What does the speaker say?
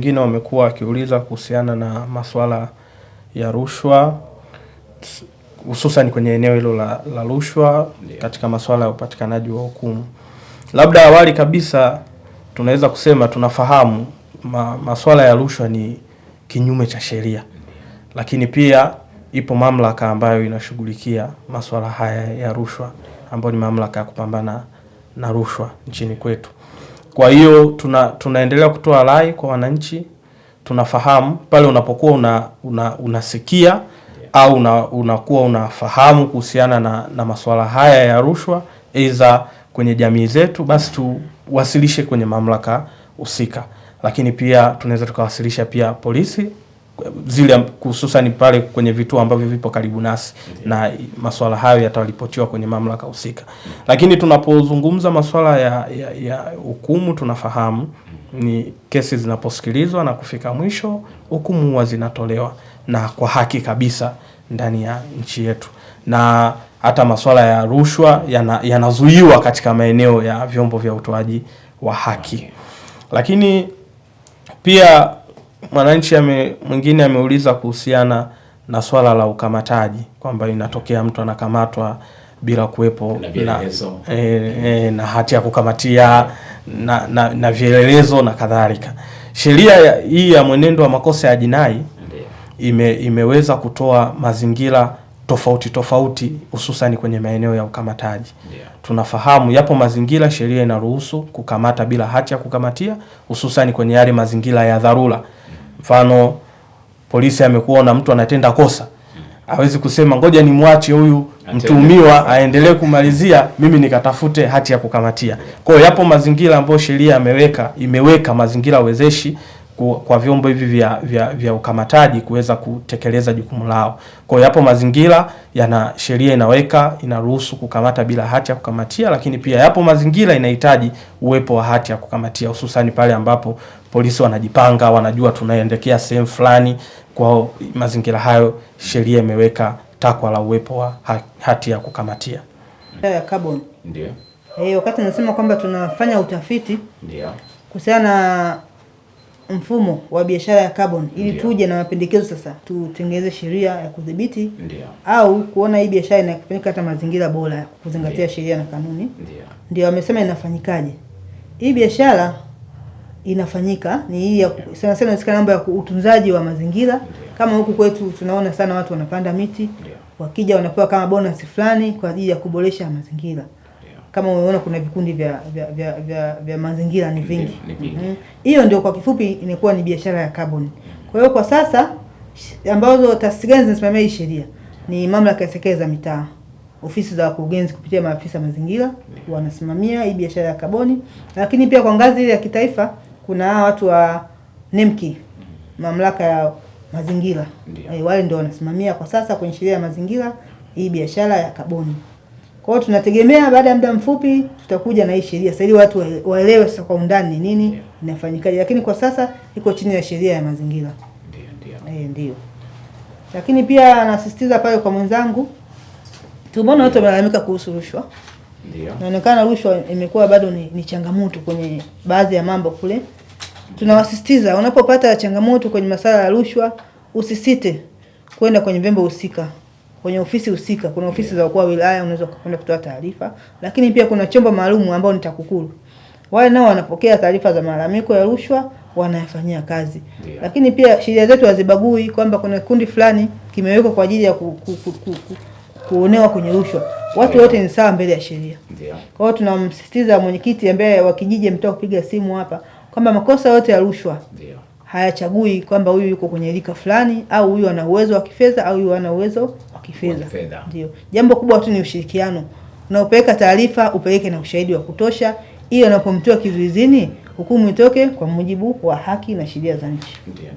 Wengine wamekuwa wakiuliza kuhusiana na masuala ya rushwa hususan kwenye eneo hilo la rushwa katika masuala ya upatikanaji wa hukumu. Labda awali kabisa tunaweza kusema tunafahamu masuala ya rushwa ni kinyume cha sheria, lakini pia ipo mamlaka ambayo inashughulikia masuala haya ya rushwa ambayo ni mamlaka ya kupambana na rushwa nchini kwetu. Kwa hiyo tunaendelea kutoa rai kwa wananchi. Tunafahamu pale unapokuwa unasikia au unakuwa unafahamu kuhusiana na masuala haya ya rushwa aidha kwenye jamii zetu, basi tuwasilishe kwenye mamlaka husika. Lakini pia tunaweza tukawasilisha pia polisi zile, hususan pale kwenye vituo ambavyo vipo karibu nasi, na masuala hayo yataripotiwa kwenye mamlaka husika. Lakini tunapozungumza masuala ya hukumu, tunafahamu ni kesi zinaposikilizwa na kufika mwisho, hukumu huwa zinatolewa na kwa haki kabisa ndani ya nchi yetu, na hata masuala ya rushwa yanazuiwa katika maeneo ya vyombo vya utoaji wa haki. Lakini pia mwananchi mwingine ameuliza kuhusiana na swala la ukamataji kwamba inatokea mtu anakamatwa bila kuwepo na hati ya kukamatia na vielelezo na kadhalika. Sheria hii ya mwenendo wa makosa ya jinai imeweza kutoa mazingira tofauti tofauti hususan kwenye maeneo ya ukamataji. Tunafahamu yapo mazingira sheria inaruhusu kukamata bila hati ya kukamatia, hususan kwenye yale mazingira ya dharura. Mfano, polisi amekuona mtu anatenda kosa, hawezi kusema ngoja nimwache huyu mtuhumiwa aendelee kumalizia, mimi nikatafute hati ya kukamatia. Kwa hiyo yapo mazingira ambayo sheria imeweka mazingira wezeshi kwa vyombo hivi vya ukamataji kuweza kutekeleza jukumu lao. Kwa hiyo yapo mazingira yana sheria inaweka inaruhusu kukamata bila hati ya kukamatia, lakini pia yapo mazingira inahitaji uwepo wa hati ya kukamatia, hususani pale ambapo polisi wanajipanga, wanajua tunaelekea sehemu fulani. Kwa mazingira hayo sheria imeweka takwa la uwepo wa hati ya kukamatia. Ya carbon. Ndio. Wakati nasema kwamba tunafanya utafiti ndio kuhusiana na mfumo wa biashara ya carbon ili tuje na mapendekezo sasa tutengeneze sheria ya kudhibiti au kuona hii biashara inafanyika hata mazingira bora ya kuzingatia sheria na kanuni. Ndio wamesema inafanyikaje. Hii biashara inafanyika ni hii ya sana sana inahusika mambo ya utunzaji wa mazingira. Kama huku kwetu tunaona sana watu wanapanda miti, wakija wanapewa kama bonus fulani kwa ajili ya kuboresha mazingira. Kama umeona kuna vikundi vya mazingira ni vingi. Hiyo ndio kwa kifupi imekuwa ni biashara ya carbon. Kwa hiyo kwa sasa ambazo taasisi gani zinasimamia hii sheria ni mamlaka ya serikali za mitaa, ofisi za wakurugenzi kupitia maafisa mazingira wanasimamia hii biashara ya kaboni. Lakini pia kwa ngazi ile ya kitaifa kuna watu wa NEMKI, mamlaka ya mazingira. Wale ndio wanasimamia kwa sasa kwenye sheria ya mazingira hii biashara ya kaboni. Kwa hiyo tunategemea baada ya muda mfupi tutakuja na hii sheria sasa ili watu waelewe sasa kwa undani nini inafanyikaje, lakini kwa sasa iko chini ya sheria ya mazingira. Ndio. Ndio. Lakini pia nasisitiza pale kwa mwenzangu, tumeona watu wamelalamika kuhusu rushwa. Ndio. Inaonekana rushwa imekuwa bado ni changamoto kwenye baadhi ya mambo kule. Tunawasisitiza unapopata changamoto kwenye masuala ya rushwa usisite kwenda kwenye vyombo husika, kwenye ofisi husika. Kuna ofisi za wakuu wa wilaya unaweza kwenda kutoa taarifa, lakini pia kuna chombo maalum ambao ni TAKUKURU. Wale nao wanapokea taarifa za malalamiko ya rushwa, wanayafanyia kazi. Lakini pia sheria zetu hazibagui kwamba kuna kundi fulani kimewekwa kwa ajili ya kuonewa kwenye rushwa. Watu wote ni sawa mbele ya sheria. Kwa hiyo tunamsisitiza mwenyekiti ambaye wa kijiji ametoka kupiga simu hapa kwamba makosa yote ya rushwa hayachagui kwamba huyu yuko kwenye rika fulani au huyu ana uwezo wa kifedha au huyu ana uwezo wa kifedha. Ndio. Jambo kubwa tu ni ushirikiano. Unapeleka taarifa, upeleke na ushahidi wa kutosha ili unapomtoa kizuizini hukumu itoke kwa mujibu wa haki na sheria za nchi. Ndio.